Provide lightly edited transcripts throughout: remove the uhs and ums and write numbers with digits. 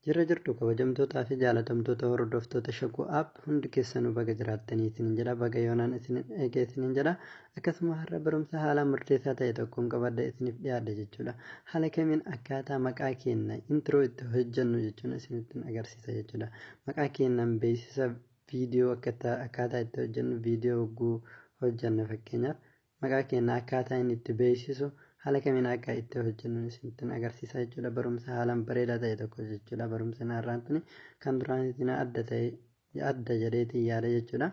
Jira jirtu kabajamtootaa fi jaalatamtoota hordoftoota Shaguu App, hundi keessanuu baga jiraattanii isinin jedha, baga yoonaan isin eege isinin jedha. Akkasuma har'a barumsa haalaan murteessaa ta'e tokkoon qabadha isiniif dhiyaadha jechuudha. Haala kamiin akkaataa maqaa keenya intro itti hojjennu jechuun isinitti agarsiisa jechuudha. Maqaa keenyaan beeksisa viidiyoo akkaataa itti hojjennu, viidiyoo hogguu hojjenna fakkeenyaaf maqaa keenya akkaataa inni itti beeksisu haala kamiin akka itti hojjennu isinitti agarsiisa jechuudha. Barumsa haalaan bareedaa ta'e tokko jechuudha. Barumsa har'aan tuni kan duraan adda ta'e adda jedheetiin yaada jechuudha.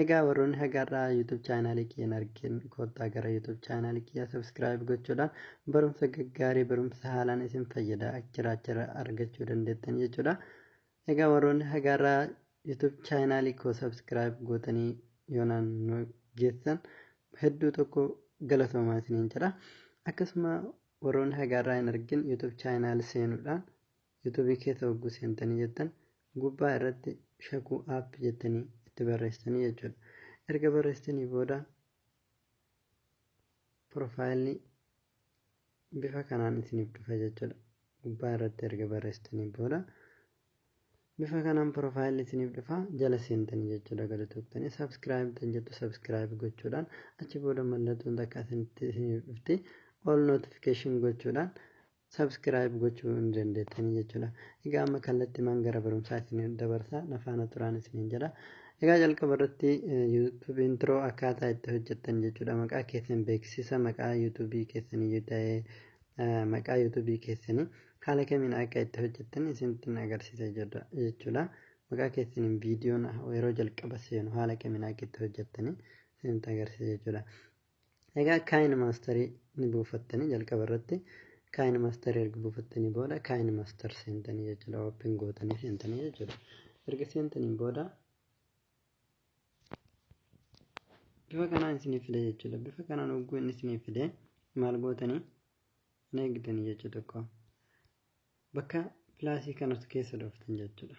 Egaa warroonni haga har'aa YouTube chaanaalii kiyya hin argin, kottaa gara YouTube chaanaalii kiyya subscribe gochuudhaan barumsa gaggaarii, barumsa haalaan isin fayyada achirraa achirra argachuu dandeettan jechuudha. Egaa warroonni haga har'aa YouTube chaanaalii koo subscribe gootanii yoonaan nu geessan hedduu tokko galatoomaa isiniin jedha. Akkasuma warroonni haga har'aa hin argin YouTube chaanaal seenuudhaan YouTubeii keessa hogguu seentanii jettan gubbaa irratti Shakuu App jettanii itti barreessitanii jechuudha. Erga barreessitanii booda profaayilli bifa kanaan isiniif dhufa jechuudha. Gubbaa irratti erga barreessitanii booda bifa kanaan profaayilli isiniif dhufa, jala seentanii jechuudha, gadi tuqxanii subscribe tan jettu subscribe gochuudhaan achi booda mallattoon takka isinitti isiniif dhufti, all notification gochuudhaan subscribe gochuu hin dandeettanii jechuudha. Egaa amma kallattiimaan gara barumsaa isin dabarsa, na faana turaan isiniin jedha. Egaa jalqaba irratti YouTube intro akkaataa itti hojjettan jechuudha. Maqaa keessan beeksisa maqaa YouTube keessanii yoo ta'e maqaa YouTube keessanii haala kamiin akka itti hojjettan isinitti agarsiisa jechuudha. Maqaa keessaniin viidiyoon yeroo jalqaba seenu haala kamiin akka itti hojjettanii isinitti agarsiisa jechuudha. Egaa KineMasterii ni buufattanii, jalqaba irratti KineMasterii erga buufattanii booda KineMaster seentanii jechuudha. Open gootanii seentanii jechuudha. Erga seentanii booda bifa kanaan isinii fide jechuudha. Bifa kanaan hogguu inni isinii fide maal gootanii ni eegdanii jechuu tokko. Bakka plusii kanatu keessa dhooftan jechuudha.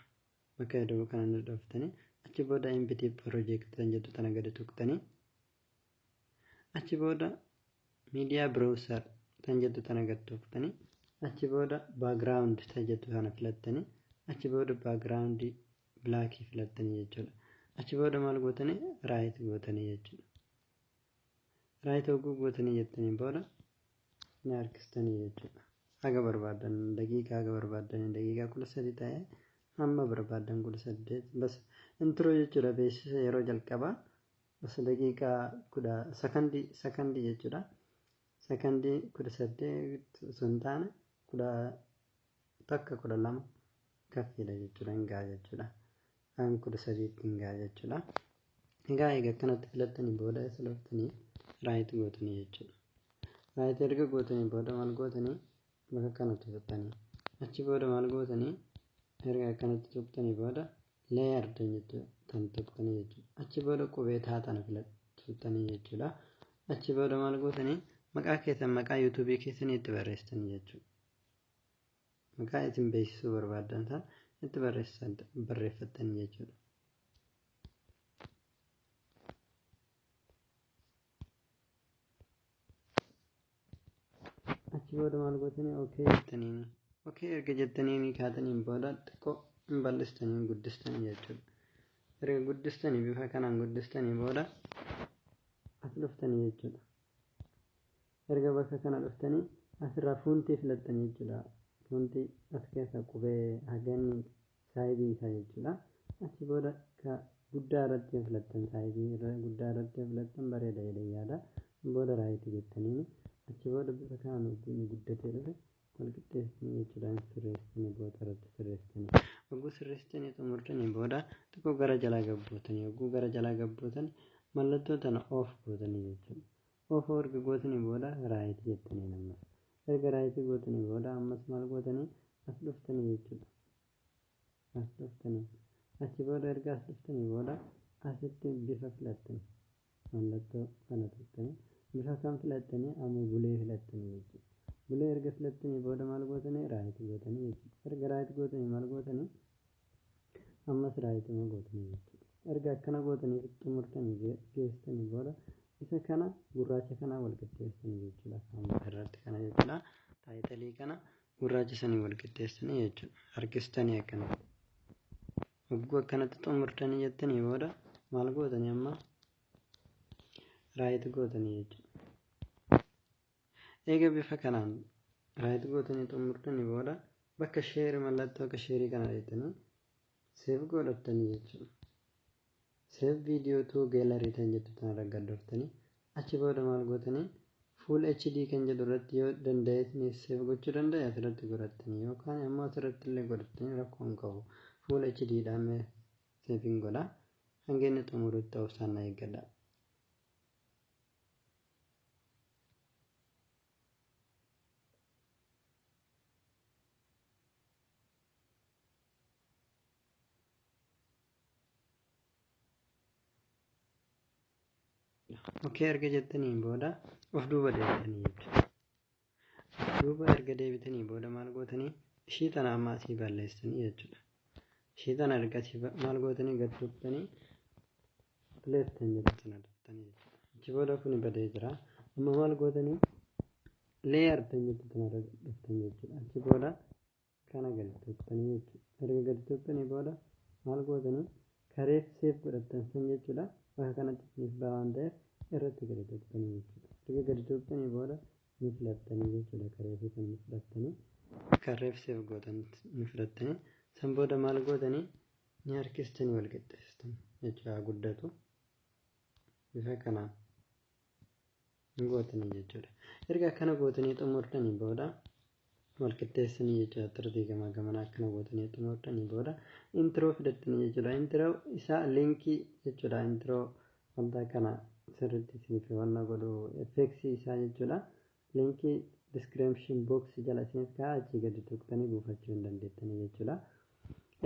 Bakka iddoo kana ni dhooftanii achi booda empty project kan jettu tana gadi tuqxanii achi booda media browser kan jettu tana gadi tuqxanii achi booda background kan jettu tana filattanii achi booda background blackii filattanii jechuudha. Achi booda maal gootanii? Right gootanii jechuudha. Right hogguu gootanii jettanii booda ni harkistanii jechuudha. Haga barbaadan daqiiqaa, haga barbaadan daqiiqaa 13 ta'ee hamma barbaadan 18 bas intro jechuudha, beeksisa yeroo jalqabaa bas daqiiqaa kudha sakandii jechuudha. Sakandii 18 osoo hin taane 11, 12 kaffiidha jechuudha, hin gaha jechuudha. Kan 13tti hin gaha jechuudha. Egaa akkanatti filattanii booda isa dhuftanii right gootanii jechuudha. Right erga gootanii booda maal gootanii? Bakka kanatti tuqxanii achi booda maal gootanii? Erga akkanatti tuqxanii booda layer tan tuqxanii jechuudha. Achi booda qubee taatana filattanii jechuudha. Achi booda maal gootanii? Maqaa keessan, maqaa YouTubeii keessanii itti barreessitanii jechuudha. Maqaa isin beeksisuu barbaaddan san itti barreeffattanii jechuudha. Achi booda maal gootanii? Okay jettaniini. Okay erga jettaniini kaataniin booda xiqqoo hin bal'istanii hin guddistanii jechuudha. Erga guddistanii, bifa kanaan guddistanii booda as dhuftanii jechuudha. Erga bakka kana dhuftanii asirraa fontii filattanii jechuudha. Fontii as keessa qubee haganni sizeii isaa jechuudha. Achi booda ka guddaa irratti yoo filattan, sizeii guddaa irratti yoo filattan bareeda jedhee yaada. Booda right jettaniini achi booda bifa kanaan inni guddatee dhufe wal qixxeessitanii jechuudha. Sirreessitanii booda irratti sirreessitanii. Hogguu sirreessitanii xumurtanii booda xiqqoo gara jalaa gabbootanii, hogguu gara jalaa gabbootan mallattoo tana off gootanii jechuudha. Off erga gootanii booda right jettanii ammas. Erga right gootanii booda ammas maal gootanii? As dhuftanii jechuudha. As dhuftanii. Achi booda erga as dhuftanii booda asitti bifa filattanii mallattoo kana tuqxanii bifa kam filattanii? Ammoo blue filattanii jechuudha. Blue erga filattanii booda maal gootanii? Right gootanii jechuudha. Erga right gootanii maal gootanii? Ammas rightuma gootanii jechuudha. Erga akkana gootanii xumurtanii geessitanii booda isa kana gurraacha kana wal qixxeessitanii jechuudha. Amma irratti kana jechuudha. Titleii kana Gurraacha sanii wal qixxeessanii jechuudha. Harkistanii akkanatti. Hogguu akkanatti xumurtanii jettanii booda maal gootanii amma right gootanii jechuudha. Eega bifa kanaan right gootanii xumurtanii booda bakka share mallattoo akka share kana jettanii save godhattanii jechuudha. Save video to gallery kan jettu tanarra gad dhuftanii achi booda maal gootanii full HD kan jedhu irratti yoo danda'e save gochuu danda'e asirratti godhattanii yookaan immoo asirratti illee godhattanii rakkoo hin qabu. Full HD dhaan save godha. Hanga inni xumurutti obsaan na eeggadha. Okay, erga jettaniin booda of duuba deebitanii jechuudha. Of duuba erga deebitanii booda maal gootanii ishii tana amma asii balleessanii jechuudha. Ishii tana erga asii maal gootanii gad tuqxanii place kan jedhu sana tuqxanii jechuudha. Achi booda kuni badee jira. Amma maal gootanii layer kan jettu tana dhuftan jechuudha. Achi booda kana gadi tuqxanii jechuudha. Erga gadi tuqxanii booda maal gootanii kareef save godhattan san jechuudha. Bakka kanatti isiniif ba'a waan ta'eef irratti gadi tuqxanii jechuudha. Erga gadi tuqxanii booda ni filattanii jechuudha. Kareefii kan ni filattanii kareef save gootan ni filattanii san booda maal gootanii ni harkistanii wal qixxeessitan jechuudha. Guddatu bifa kanaan ni gootanii jechuudha. Erga akkana gootanii xumurtanii booda wal qixxeessanii jechuudha. Tartii gamaa gamanaa akkana gootanii xumurtanii booda intro fidattanii jechuudha. Intro isaa linkii jechuudha. Intro wanta kana sirriitti isiniif wanna godhu effects isaa jechuudha. Linkii description box jala isiniif kaa'aa, achii gadi tuqxanii buufachuu hin dandeettanii jechuudha.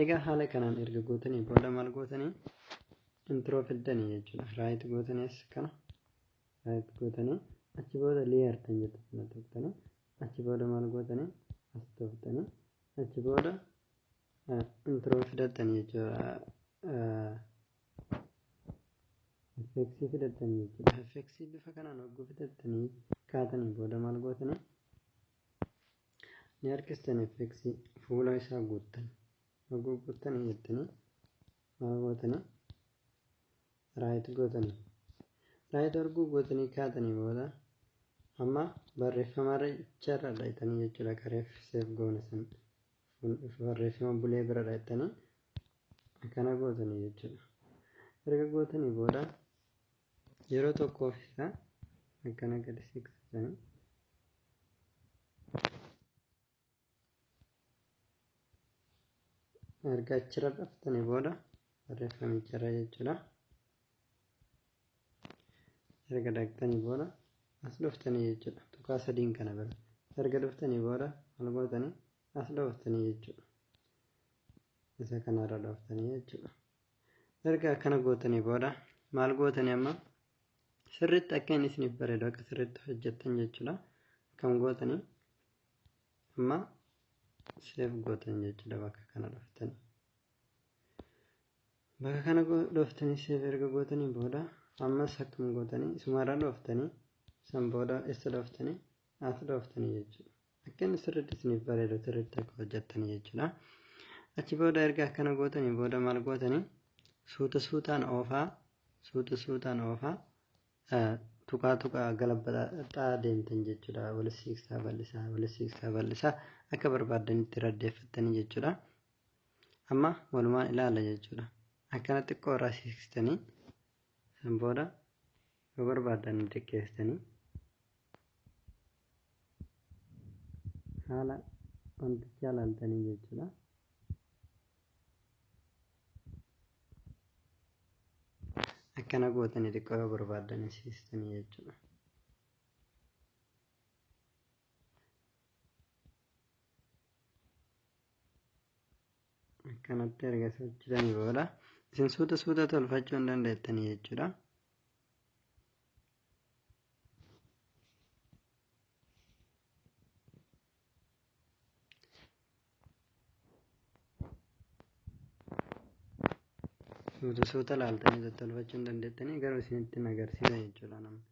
Egaa haala kanaan erga gootanii booda maal gootanii intro fiddanii jechuudha. Right gootanii as kana right gootanii achi booda layer kan jettu kana tuqxanii achi booda maal gootanii as tuqxanii achi booda intro fidattanii jechuudha. Effects fidattanii jechuudha. Effects bifa kanaan hogguu fidattanii kaatanii booda maal gootanii ni harkistan, effects fuula isaa guuttan. Hogguu guuttanii jettanii maal gootanii right gootanii. Right arguu gootanii kaatanii booda amma barreeffamarra icharra dhayitanii jechuudha. Kareef save goone san barreeffama bulee bira dhayitanii akkana gootanii jechuudha. Erga gootanii booda yeroo tokkoof isaa akkana gadi siqsitanii erga achirra dhuftanii booda barreeffamicharra jechuudha. Erga dhaqxanii booda as dhuftanii jechuudha. Tuqaa sadiin kana bira. Erga dhuftanii booda maal gootanii as dhuftanii jechuudha. Isa kanarra dhuftanii jechuudha. Erga akkana gootanii booda maal gootanii amma sirriitti akka inni isiniif bareedu akka sirriitti hojjettan jechuudha. Akkam gootanii amma save gootan jechuudha bakka kana dhuftanii. Bakka kana dhuftanii save erga gootanii booda ammas akkam gootanii isumarra dhuftanii san booda eessa dhuftanii as dhuftanii jechuudha. Akka inni sirriitti isiniif bareedu sirriitti akka hojjettanii jechuudha. Achi booda erga akkana gootanii booda maal gootanii suuta suutaan oofaa, suuta suutaan oofaa, tuqaa tuqaa galabbaxaa deemtan jechuudha. Wal siiqsaa bal'isaa, wal siiqsaa bal'isaa akka barbaaddanitti raddeeffattanii jechuudha. Amma walumaan ilaala jechuudha. Akkana xiqqoo irraa siiqsitanii san booda yoo barbaaddan xiqqeessitanii haala wantichaa ilaaltanii jechuudha. Akkana gootanii xiqqoo yoo barbaaddan siistanii jechuudha. Akkanatti erga sochitanii booda isin suuta suuta tolfachuu hin dandeettanii jechuudha. Suuta suuta laaltanii tottolfachuu hin dandeettanii, garuu isinitti hin agarsiisa jechuudha namni.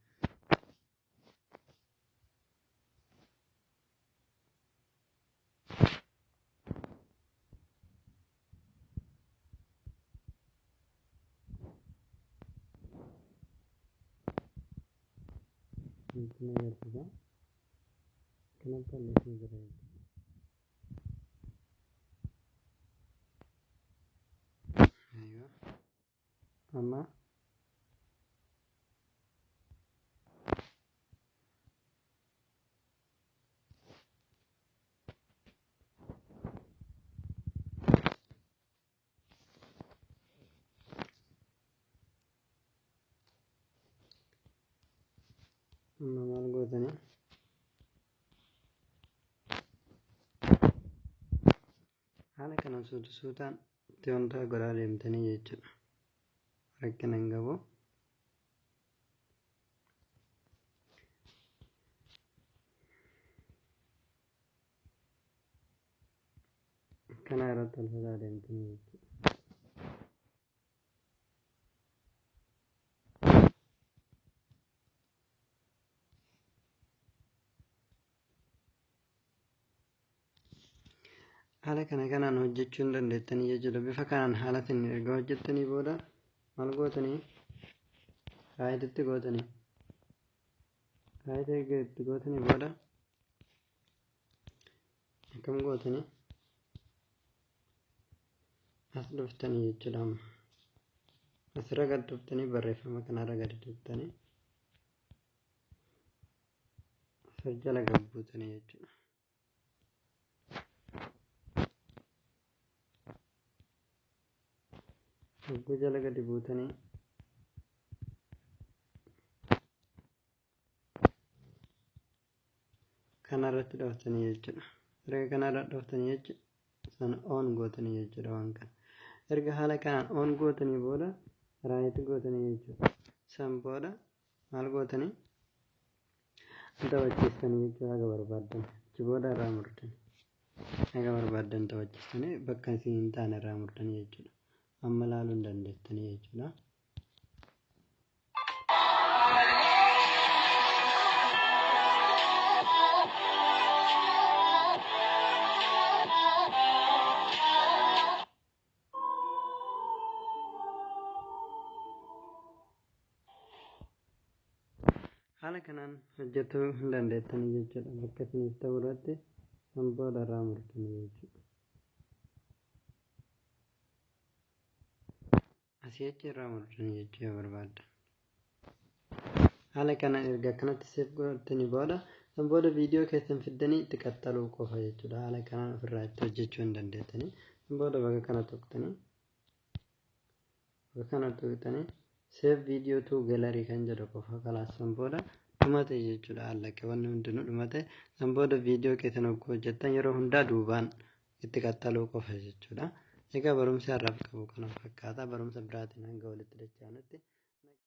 Isinitti agarsiisa. Kanatti balleessee jira jechuudha. Aywa. Amma maal gootanii? Haala kanaan suuta suutaan itti wanta godhaa deemtanii jechuudha. Rakkina hin qabu. Kana irratti tolfataa deemtanii jechuudha. Haala kana kanaan hojjechuu hin dandeettanii jechuudha. Bifa kanaan haala saniin erga hojjettanii booda maal gootanii? Rightitti gootanii. Right erga itti gootanii booda akkam gootanii? As dhuftanii jechuudha amma. Asirra gad dhuftanii barreeffama kanarra gadi dhuftanii asirra jala gad buutanii jechuudha. Hogguu jala gadi buutanii kanarratti dhooftanii jechuudha. Erga kanarra dhooftanii jechuudha sana on gootanii jechuudha waan kana. Erga haala kanaan on gootanii booda right gootanii jechuudha. San booda maal gootanii? Taphachiistanii jechuudha haga barbaaddan. Achi booda irraa murtanii. Haga barbaaddan taphachiistanii bakka isin hin taane irraa murtanii jechuudha. Amma ilaaluu hin dandeettanii jechuudha. Haala kanaan hojjetuu hin dandeettanii jechuudha. Bakka isiniif ta'u irratti san booda irraa murtanii jechuudha. Asii achi irraa murtanii jechuu yoo barbaaddan. Haala kanaan erga akkanatti save godhattanii booda san booda viidiyoo keessan fiddanii itti qaxxaluu qofa jechuudha. Haala kanaan ofirraa itti hojjechuu hin dandeettanii. San booda bakka kana tuqxanii bakka kana tuqxanii save video to gallery kan jedhu qofa kalaas san booda dhumate jechuudha. Allaqe wanni hundinuu dhumate. San booda viidiyoo keessan hogguu hojjettan yeroo hundaa duubaan itti qaxxaluu qofa jechuudha. Egaa barumsi har'aaf qabu kana fakkaata. Barumsa biraatiin hanga walitti dachaanutti.